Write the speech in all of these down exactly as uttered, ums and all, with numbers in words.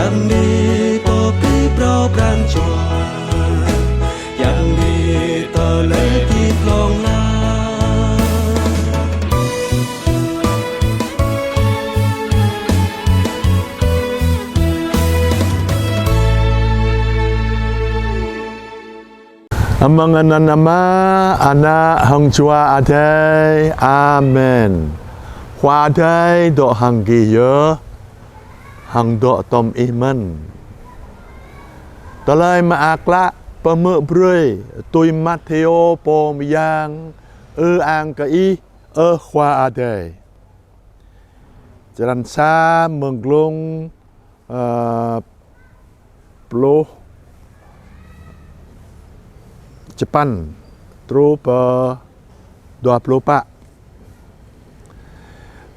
Yang ni pô pơpŭ pran jua, yang ni tơlơi pơpŭ hlŏng lar. Amăng anăn Ama, Ană hăng Jua Adai. Amen. Khua Adai dŏ hăng gih yơh, hăng dŏ tŏm ih mơ̆n. Tơlơi mơak klă pơhmư̆ brơi tui Mathêô pô mơyang. Ư-ang kơ ih, ơ Khua Adai. Črăn sa mơ̆ng glông, ơ, pluh čơpăn truh pơ dua pluh pă.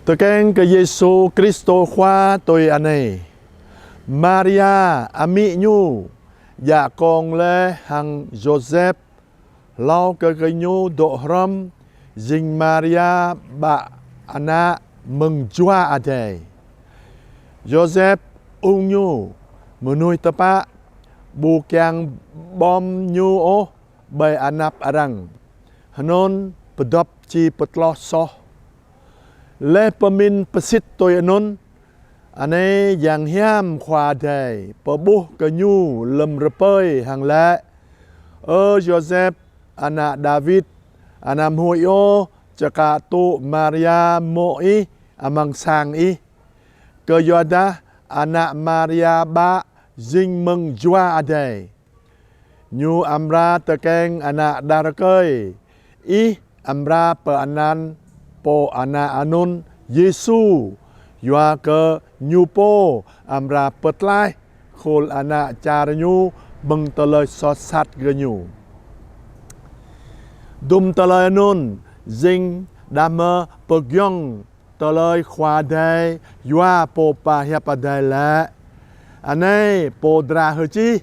Tơkeng kơ Yêsu Kristô Khua tui anai. Maria, amĭ ñu, djă kông laih hăng Yôsep, hlâo kơ gơñu dŏ hrŏm, jing Maria bă ană mơ̆ng Jua Adai. Yôsep ung ñu mơnuih tơpă, ƀu kiăng ƀom ñu ôh ƀơi anăp arăng, hơnŭn pơdŏp či pơtloh soh. Laih pơmĭn pơsit tui anŭn, anai yang hiam Khua Adai pơƀuh kơ ñu lơ̆m rơpơi hăng laĭ: Ơ Yôsep, ană Dawid, anăm huĭ ôh čơkă tŭ Maria mô̆ ih amăng sang ih. Kơyuadah ană Maria bă jing mơ̆ng Jua Adai. Ñu amra tơkeng ană đah rơkơi. Ih amra pơanăn pô ană anŭn Yêsu, yua kơ ñu pô amra pơtlaih khul ană čar ñu mơ̆ng tơlơi soh sat gơñu. Dŭm tơlơi anŭn jing đah mơ̆ pơgiŏng tơlơi Khua Adai yua pô pơhiăp Adai laĭ: Anai pô dra hơčih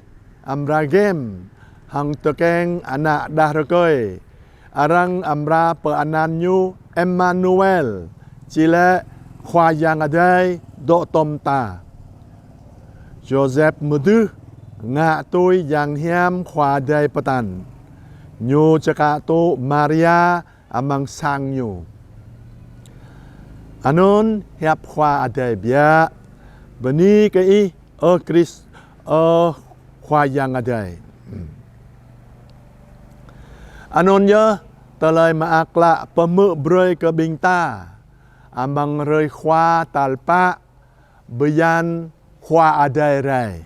amra gem, hăng tơkeng ană đah rơkơi. Arăng amra pơanăn ñu Emmanuel, či laĭ Khua Yang Adai dŏ tŏm ta. Yôsep mơdưh ngă tui yang hiam Khua Adai pơtă. Ñu čơkă tŭ Maria amăng sang ñu. Anŭn hiăp Khua Adai biă. Bơni kơ ih, ơ Krist, ơ Khua Yang Adai. Anŭn yơh tơlơi mơak klă pơhmư̆ brơi kơ ƀing ta amăng hrơi Khua tal pă bơyan Khua Adai rai.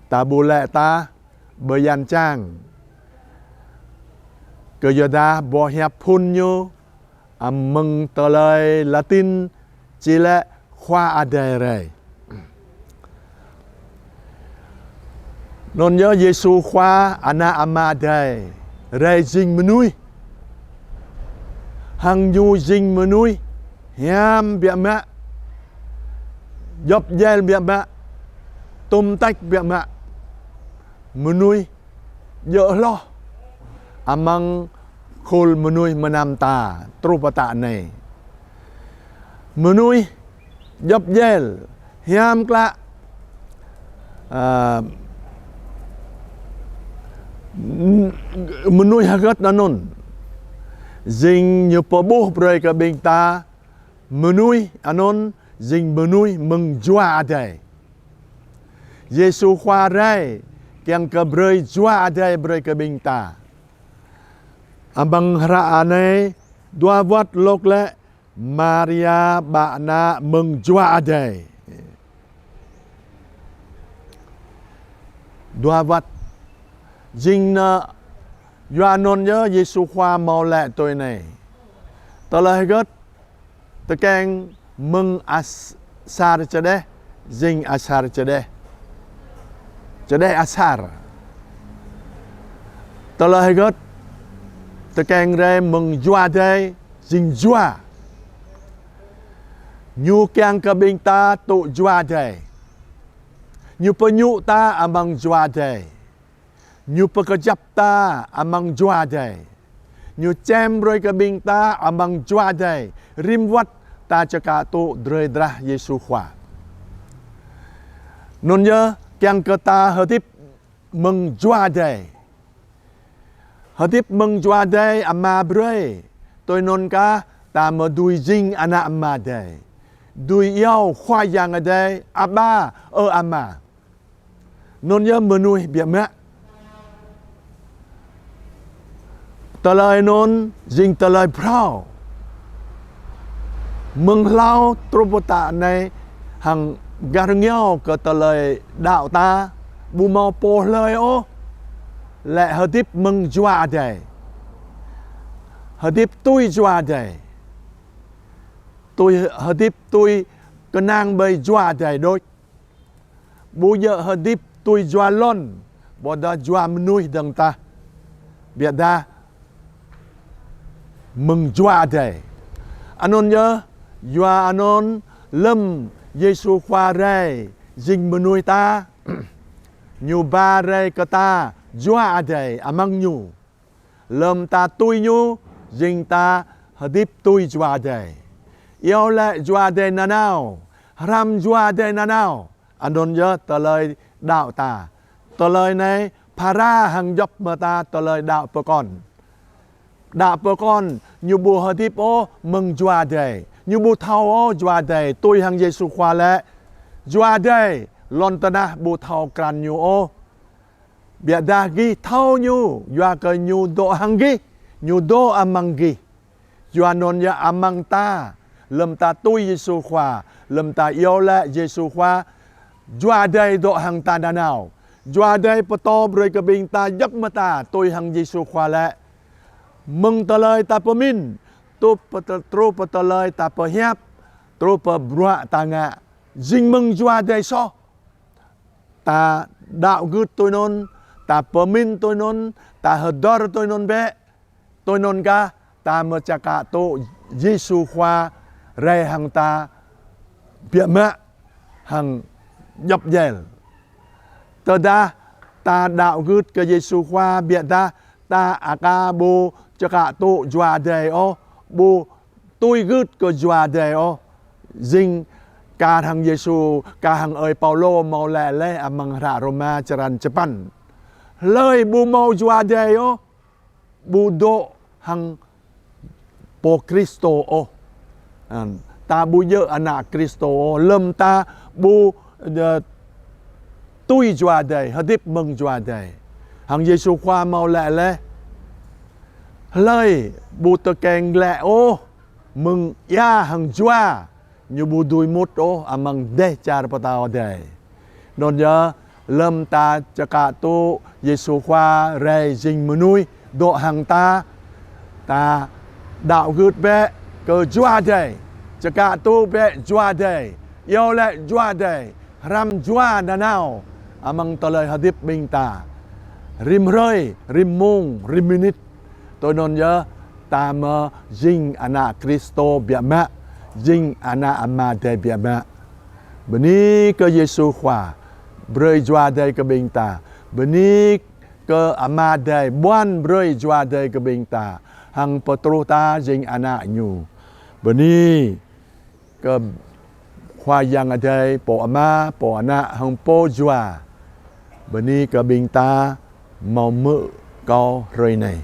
Ta ƀu laĭ tah bơyan čang. Kơyuadah boh hiăp phŭn ñu amăng tơlơi Latin či laĭ Khua Adai rai. Anŭn yơh Yêsu Khua, Ană Ama Adai, rai jing mơnuih. Hăng ñu jing mơnuih hiam biă mă, djŏp djel biă mă, tŭm tač biă mă. Mơnuih djơ̆ hloh amăng khul mơnuih mơnam ta truh pơ tă anai. Mơnuih djŏp djel, hiam klă, a, mơnuih hơgĕt anŭn, jing ñu pơƀuh brơi kơ ƀing ta, mơnuih anŭn jing mơnuih mơ̆ng Jua Adai. Yêsu Khua rai kiăng kơ brơi Jua Adai brơi kơ ƀing ta. Amăng hră anai dua wơ̆t lŏk laĭ Maria bă ană mơ̆ng Jua Adai. Dua wơ̆t. Jing anŭn yua anŭn yơh Yêsu Khua hmâo laĭ tui anai: Tơlơi hơgĕt tơkeng mơ̆ng as-, asar čơđeh, jing asar čơđeh. Čơđeh asar. Tơlơi hơgĕt tơkeng rai mơ̆ng Jua Adai, jing jua. Ñu kiăng kơ ƀing ta tŭ Jua Adai. Ñu pơñŭ ta amăng Jua Adai. Ñu pơkơjăp ta amăng Jua Adai. Ñu čem brơi kơ ƀing ta amăng Jua Adai, rĭm wơ̆t ta čơkă tŭ drơi drah Yêsu Khua. Anŭn yơh, kiăng kơ ta hơdip mơ̆ng Jua Adai. Hơdip mơ̆ng Jua Adai Ama brơi. Tui anŭn kah ta mơ̆ dưi jing ană Ama Adai. Dưi iâu Khua Yang Adai, Aba, ơ Ama. Anŭn yơh mơnuih biă mă. Tơlơi anŭn jing tơlơi phrâo. Mơ̆ng hlâo truh pơ tă anai hăng gah rơngiao kơ tơlơi đaŏ ta, ƀu hmâo pô hlơi ôh lĕ hơdip mơ̆ng Jua Adai. Hơdip tui Jua Adai. Tui hơdip tui kơnang ƀơi Jua Adai đôč. Ƀu djơ̆ hơdip tui jua lŏn, ƀôdah jua mơnuih dơ̆ng tah. Biă dah mơ̆ng Jua Adai. Anŭn yơh, yua anŭn lơ̆m Yêsu Khua rai jing mơnuih ta, Ñu ba rai kơ ta Jua Adai amăng Ñu. Lơ̆m ta tui Ñu, jing ta hơdip tui Jua Adai. Iâu laĭ Jua Adai nanao, hrăm Jua Adai nanao. Anŭn yơh tơlơi đaŏ ta. Tơlơi anai phara hăng djŏp mơta tơlơi đaŏ pơkŏn. Đaŏ pơkŏn, ñu ƀu hơdip ôh mơ̆ng Jua Adai. Ñu ƀu thâo ôh Jua Adai, tui hăng Yêsu Khua laĭ. Jua Adai, lŏn tơnah ƀu thâo krăn Ñu ôh. Biă dah gih thâo Ñu, yua kơ Ñu dŏ hăng gih, Ñu dŏ amăng gih. Yua anŭn yơh amăng ta, lơ̆m ta tui Yêsu Khua, lơ̆m ta iâu laĭ Yêsu Khua, Jua Adai dŏ hăng ta nanao. Jua Adai pơtô brơi kơ ƀing ta djŏp mơta tui hăng Yêsu Khua laĭ. Mơ̆ng tơlơi ta pơmĭn, truh pơ tơ-, truh pơ tơlơi ta pơhiăp, truh pơ bruă ta ngă. Jing mơ̆ng Jua Adai soh. Ta đaŏ gưt tui anŭn, ta pơmĭn tui anŭn, ta hơdơr tui anŭn bĕ. Tui anŭn kah ta mơ̆ čơkă tŭ Yêsu Khua rai hăng ta biă mă hăng djŏp djel. Tơdah ta đaŏ gưt kơ Yêsu Khua biă dah ta aka ƀu čơkă tŭ Jua Adai ôh, ƀu tui gưt kơ Jua Adai ôh. Jing kah hăng Yêsu, kah hăng ơi Paulô hmâo laĭ laih amăng hră Rôma črăn čơpăn. Hlơi ƀu hmâo Jua Adai ôh, ƀu dŏ hăng pô Kristô ôh. Ă, ta ƀu djơ̆ ană Kristô ôh, lơ̆m ta ƀu, ơ, tui Jua Adai, hơdip mơ̆ng Jua Adai. Hăng Yêsu Khua hmâo laĭ laih. Hlơi ƀu tơkeng glaĭ ôh mơ̆ng ia hăng jua, ñu ƀu dưi mŭt ôh amăng dêh čar pơtao Adai. Anŭn yơh, lơ̆m ta čơkă tŭ Yêsu Khua rai jing mơnuih dŏ hăng ta, ta đaŏ gưt bĕ kơ Jua Adai, čơkă tŭ bĕ Jua Adai, iâu laĭ Jua Adai, hrăm Jua nanao amăng tơlơi hơdip ƀing ta. Rĭm hrơi, rĭm mông, rĭm minit. Tui anŭn yơh, ta mơ̆ jing ană Kristô biă mă, jing ană Ama Adai biă mă. Bơni kơ Yêsu Khua brơi Jua Adai kơ ƀing ta. Bơni kơ Ama Adai ƀuăn brơi Jua Adai kơ ƀing ta, hăng pơtruh ta jing ană Ñu. Bơni kơ Khua Yang Adai, Pô Ama, Pô Ană, hăng Pô Jua. Bơni kơ ƀing ta hmâo hmư̆ kâo hrơi anai.